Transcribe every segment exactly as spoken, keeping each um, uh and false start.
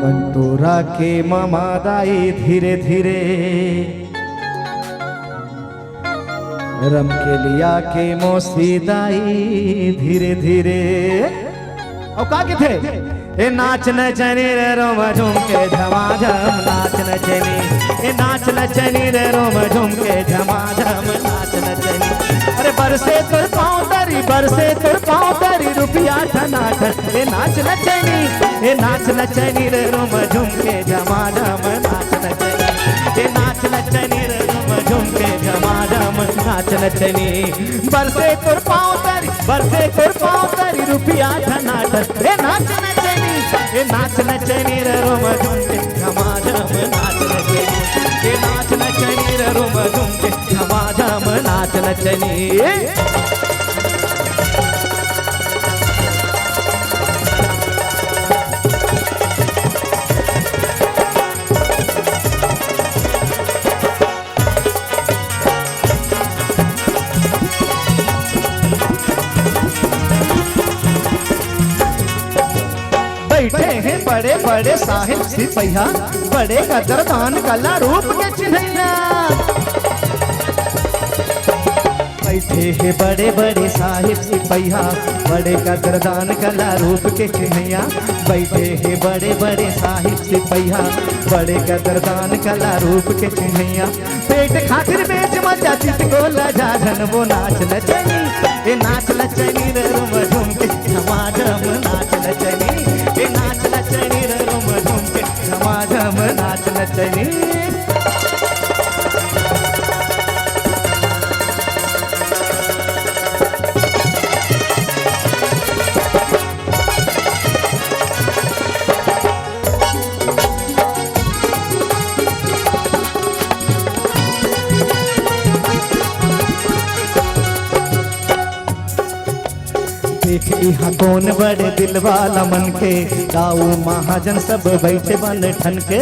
पंटूरा के मामा दाई धीरे धीरे, रमकेलिया के मौसी दाई धीरे धीरे। अउ का कथे? ए नाच नचनी रे रोम झुम के झमाझम नाच नचनी, ए नाच नचनी रे रोम झुम के झमाझम नाच नचनी। अरे बरसे तोर पाँव तरी, बरसे तोर पाँव तरी, रुपया ठनाठन। ए नाच नचनी, ए नाच नचनी रे रोम झुम के झमाझम नाच नचनी, ए नाच नचनी रे रोम झुम के झमाझम नाच नचनी। बरसे तोर पाँव तरी, बरसे तोर पाँव तरी, रुपया ठनाठन। ए नाच नचनी, ए नाच नचनी रे रोम झुम के झमाझम नाच नचनी, ए नाच नचनी रे रोम झुम के झमाझम नाच नचनी। बइठे हे बड़े बड़े साहेब सिपहिया, बड़े कदरदान कला रूप के चिन्हैया। बइठे हे बड़े बड़े साहेब सिपहिया, बड़े कदरदान कला रूप के चिन्हैया। बइठे हे बड़े बड़े साहेब सिपहिया, बड़े कदरदान कला रूप के चिन्हैया। पेट खातिर बेच मचा चित को लजा झन वो नाच नचनी, ए नाच नचनी रे रोम झुम के झमाझम नाच नचनी, ए नाच नचनी रे रोम झुम के झमाझम नाच नचनी। देख इहाँ कौन बड़े दिल वाला मनखे, दाऊ महाजन सब बइठे बन ठन के।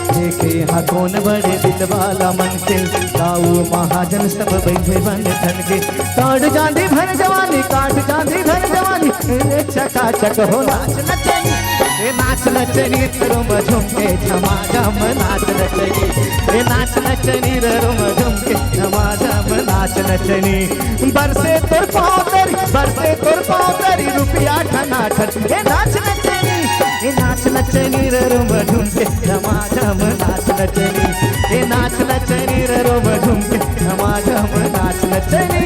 देख इहाँ कौन बड़े दिल वाला मनखे, दाऊ महाजन सब बइठे बन ठन के। काट जांदी भर जवानी, काट जांदी भर जवानी, ए चकाचक हो नाच नचनी, ए नाच नचनी रे रोम झुम के झमाझम नाच नचनी, ए नाच नचनी रे रोम झुम के झमाझम नाच नचनी। बरसे तोर पाँव तरी, बरसे तोर पाँव तरी, रुपया ठनाठन, ए नाच नचनी, ए नाच नचनी रे रोम झुम के झमाझम नाच नचनी, ए नाच नचनी रे रोम झुम के झमाझम नाच नचनी।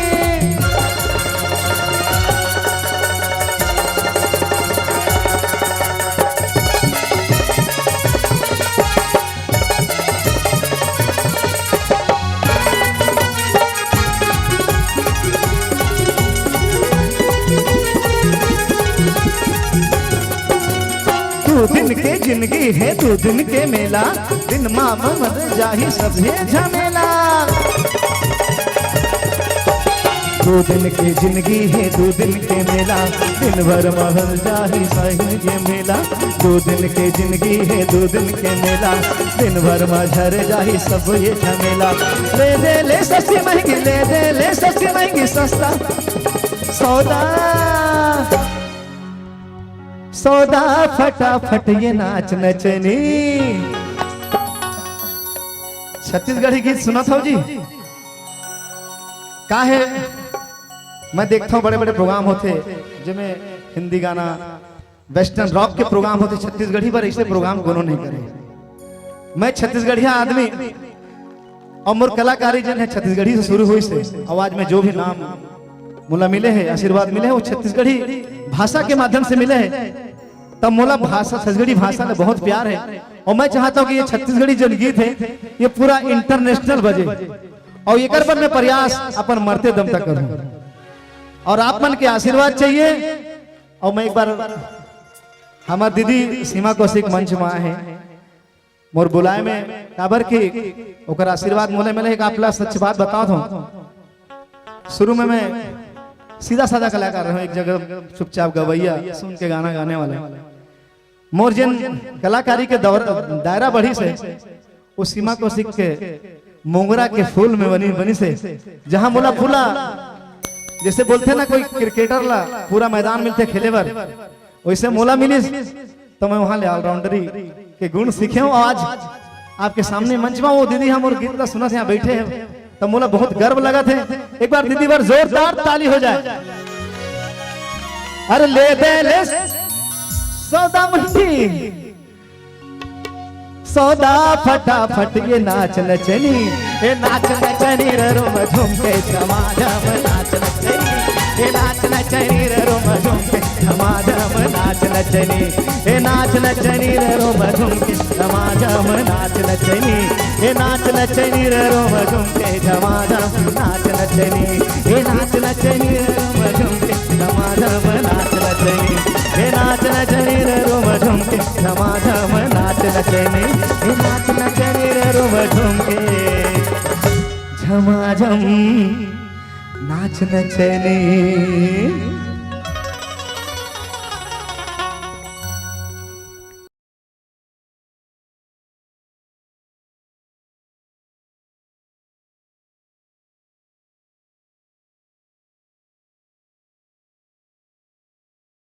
दू दिन के जिनगी हे, दू दिन के मेला, दिन मा मर जाही सभे झमेला। दू दिन के जिनगी हे, दू दिन के मेला, दिन भर मा हर जाही सही ये मेला। दू दिन के जिनगी हे, दू दिन के मेला, दिन भर मा झर जाही सब ये झमेला। ले दे ले सस्ती महंगी, ले दे ले सस्ती महंगी, सस्ता सौदा, सौदा फटाफट ये नाच नचनी। छत्तीसगढ़ी गीत सुनत हव जी? का हे, मैं देखथव बड़े-बड़े प्रोग्राम होथे, जेमे हिंदी गाना, वेस्टर्न रॉक के प्रोग्राम होथे, छत्तीसगढ़ी बर अइसे प्रोग्राम कोनो नइ करे। मैं छत्तीसगढ़िया आदमी अउ मोर कलाकारी जेन हे छत्तीसगढ़ी से शुरू होइस हे। अउ आज मैं जो भी नाम मोला मिले हे, आशीर्वाद मिले हे, वो छत्तीसगढ़ी भाषा के माध्यम से मिले हे। त मोला भाषा, छत्तीसगढ़ी भाषा ले बहुत प्यार हे अउ मैं चाहत हव कि ये छत्तीसगढ़ी जेन गीत हे, ये पूरा इंटरनेशनल बजे अउ एकर बर मैं प्रयास अपन मरते दम तक करहूं अउ आप मन के आशीर्वाद चाहिए। अउ मैं एक बार हमर दीदी सीमा कौशिक मंच मा हे, मोर बुलाए में, काबर कि ओकर आशीर्वाद मोला मिले हे, एक आप ला सच बात बतावत हव। शुरू में मैं सीधा साधा कलाकार रहूं, एक जगह चुपचाप गवैया, सुन के गाना गाने वाला। मोर जेन कलाकारी के दौर, दायरा बढ़िस हे, वो सीमा कौशिक के मोंगरा के फूल में बनी, बनिस हे, जहां मोला पूरा, जैसे बोलथे ना कोई क्रिकेटर ला पूरा मैदान मिलथे खेले बर, वैसे मोला मिलिस, तो मैं वहां ले ऑलराउंडरी के गुण सीखे हूं। आज आपके सामने मंच में वो दीदी ह मोर गीत ला सुनत हे, यहाँ बैठे हे, तो मोला बहुत गर्व लगत हे। एक बार दीदी बर जोरदार ताली हो जाए। अरे ले दे ले सौदा मुंडी, सौदा फटाफट ये नाच नचनी, ए नाच नचनी रे रूम झूम के झमाझम नाच नचनी, ए नाच नचनी रे रूम झूम के झमाझम नाच नचनी, ए नाच नचनी रे रूम झूम के झमाझम नाच नचनी, ए नाच नचनी रे रूम झूम के झमाझम नाच नचनी, ए नाच नचनी रे रूम झूम के झमाझम नाच नचनी, ए नाच नचनी रे रूम झूम के झमाझम नाच नचनी, ए नाच नचनी रे रूम झूम के झमाझम नाच नचनी।